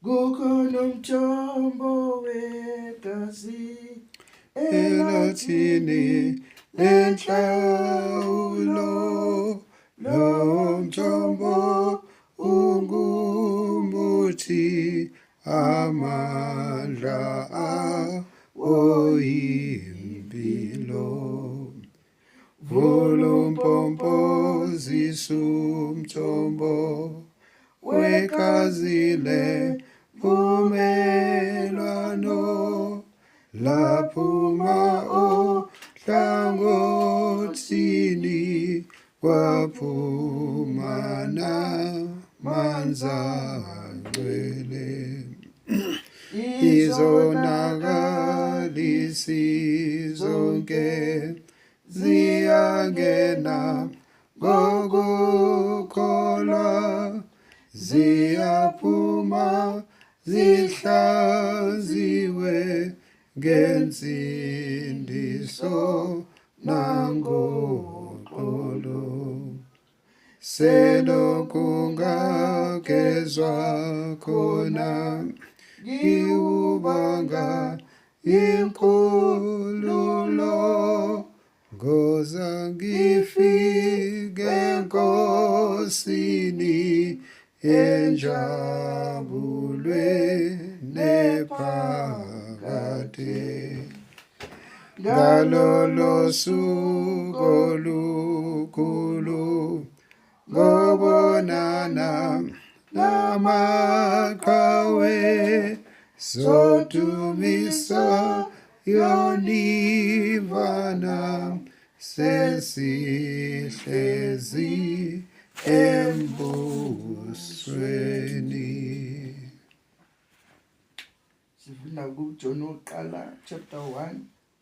Kukhona umthombo wegazi elathini lenhlawulo, lo mthombo ungumuthi, amandla awo yimpilo. Vula umpompoziso umthombo wegazi lemvumelwano, laphuma ohlangothini, kwaphuma namanzi angcwele. Izonakalisi zonke ziyangena ngokukholwa, ziyaphuma zihlanziwe ngensindiso nangoxolo. Selokhu ngagezwa khona ngiwubanga inkululo, ngoza ngifike enkosini enjabulweni ephakade. Ngalolo suku olukhulu ngobonana namaqhawe, sodumisa yonivana sesihlezi embusweni. Sifunda kuJohn wokuqala chapter 1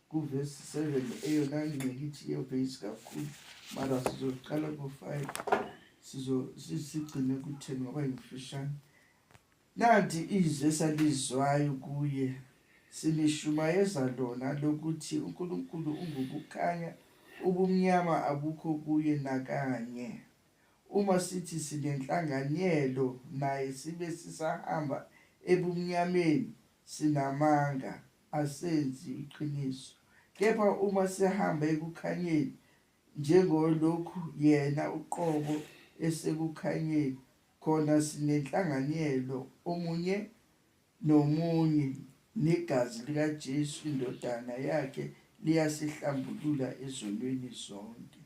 kuvesi 7, eyona ngqikithi yevesi kakhulu, mara sizoqala ku-5, sigcine ku-10 ngoba ngifishane. Nanti izwi esalizwayo kuye, sinishumayeza lona, lokuthi uNkulunkulu ungukukhanya, ubumnyama abukho kuye nakanye. Uma sithi sinenhlanganyelo naye sibe sisahamba ebumnyameni, sinamanga, asenzi iqiniso. Kepha uma sihamba ekukhanyeni, njengolokhu yena uqobo esekukhanyeni, khona sinenhlanganyelo omunye nomunye, negazi likaJesu iNdodana yakhe liyasihlambulula ezonweni zonke.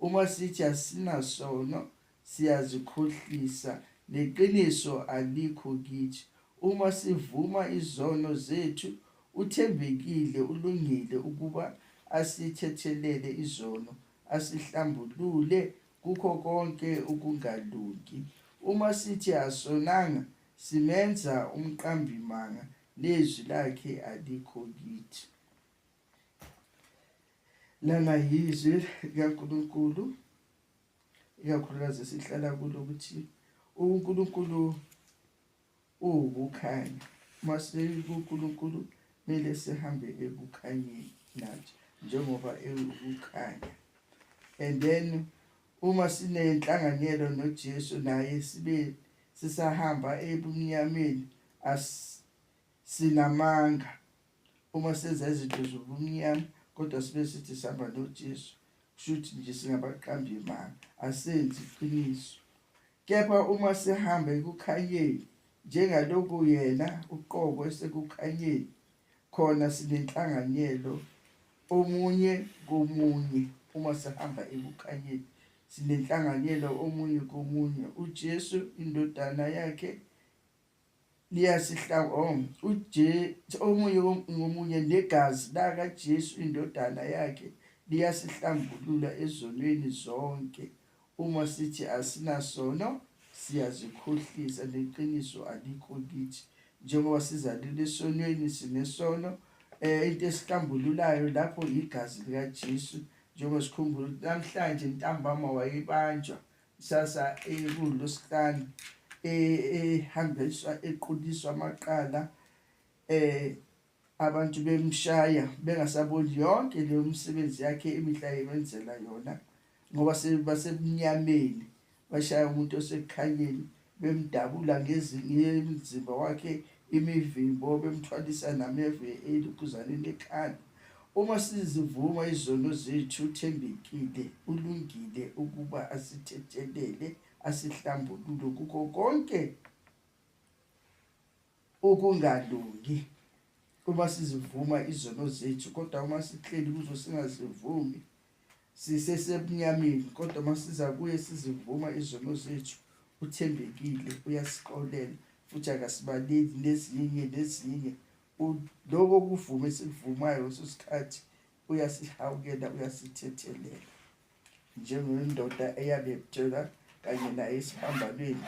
Uma sithi asinasono, siyazikhohlisa, neqiniso alikho kithi. Uma sivuma izono zethu, uthembekile, ulungile ukuba asithethelele izono, asihlambulule kukho konke ukungalungi. Uma sithi asonanga, simenza umqambimanga, nezwi lakhe alikho kithi. Lana yizwi likaNkulunkulu, ikakhulukazi esihlala kulo, ukuthi uNkulunkulu uwukukhanya. Uma sikuNkulunkulu kumele sihambe ekukhanyeni nathi njengoba ewukukhanya. And then uma sinenhlanganyelo noJesu naye sibe sisahamba ebumnyameni, sinamanga. Uma senza izinto zobumnyama kodwa sibe sithi sihamba noJesu, kusho ukuthi nje singabaqambi manga, asenzi iqiniso. Kepha uma sihamba ekukhanyeni, njengalokhu yena uqobo esekukhanyeni, khona sinenhlanganyelo omunye komunye. Uma sihamba ekukhanyeni, sinenhlanganyelo omunye komunye. UJesu iNdodana yakhe liyasihla oh, uJe omunye ngomunye, negazi lakaJesu iNdodana yakhe liyasihlambulula ezonweni zonke. Uma sithi asinasono, siyazikhohlisa, neqiniso alikho kithi. Njengoba sizalelwe esonweni, sinesono. Into esihlambululayo lapho igazi likaJesu, njengoba sikhumbula ukuthi namhlanje ntambama wayebanjwa, kusasa ekuLwesihlanu ehambiswa equliswa amaqala, abantu bemshaya bengasaboni yonke leyo misebenzi yakhe imihla yemenzela yona, ngoba sebasebumnyameni, bashaya umuntu osekukhanyeni. Bemdabula ngemzimba wakhe imivimbo, bemthwalisa nameva elokhuzaneni ekhanda. Uma sizivuma izono zethu, uthembekile, ulungile ukuba asithethelele, asihlambulule kukho konke ukungalungi. Uma sizivuma izono zethu, kodwa uma sihleli kuzo singazivumi, Sisesebumnyameni, kodwa uma siza kuye sizivuma izono zethu, uthembekile, uyasixolela futhi akasibaleli nezinye nezinye. Lokho kuvuma esikuvumayo ngaleso sikhathi uyasihawukela, uyasithethelela. Njengendoda eyabethelwa kanye naye esiphambanweni,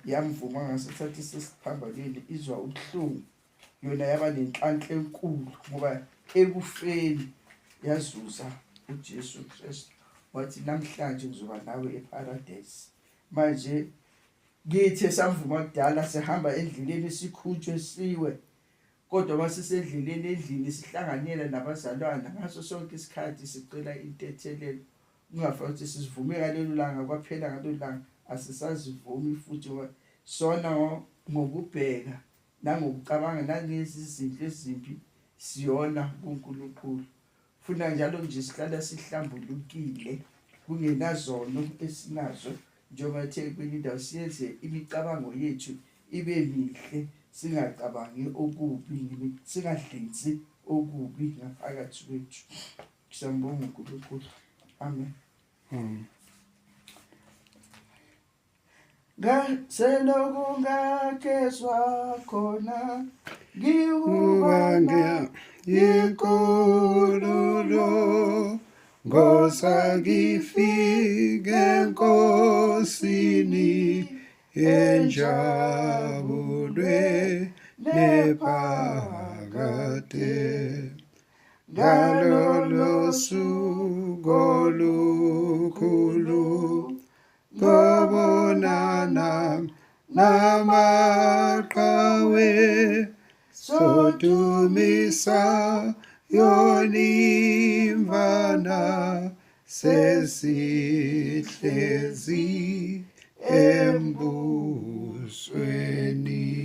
yamvuma ngasikhathi sesiphambanweni izwa ubuhlungu. Yona yaba nenhlanhla enkulu ngoba ekufeni yazuza uJesu Kristu, wathi namhlanje ngizoba nawe eParadise. Manje kithi esamvuma kudala sihamba endleleni sikhutshwe siwe, kodwa uma sisendleleni endlini sihlanganyela nabazalwana ngaso sonke isikhathi sicela intethelelo. Kungafani ukuthi sizivume ngalelo langa kwaphela ngalelo langa, asisazivumi futhi ngoba sona ngokubheka nangokucabanga nangezizinto ezimbi siyona kuNkulunkulu. Funa njalo nje sihlala sihlambulukile kungenazono esinazo, njengoba ethe kwenye indawo siyenze imicabango yethu ibe mihle, singacabangi okubi, singadlinzi okubi ngaphakathi kwethu. Siyambonga uNkulunkulu. Amen. Selokhu ngakezwa khona ngiwubanga inkululo ngosangifike enkosini enjabulwe nephakade ngalolo suku olukhulu Ngobonana namaqhawe sodumisa yonimvana sesihlezi embusweni.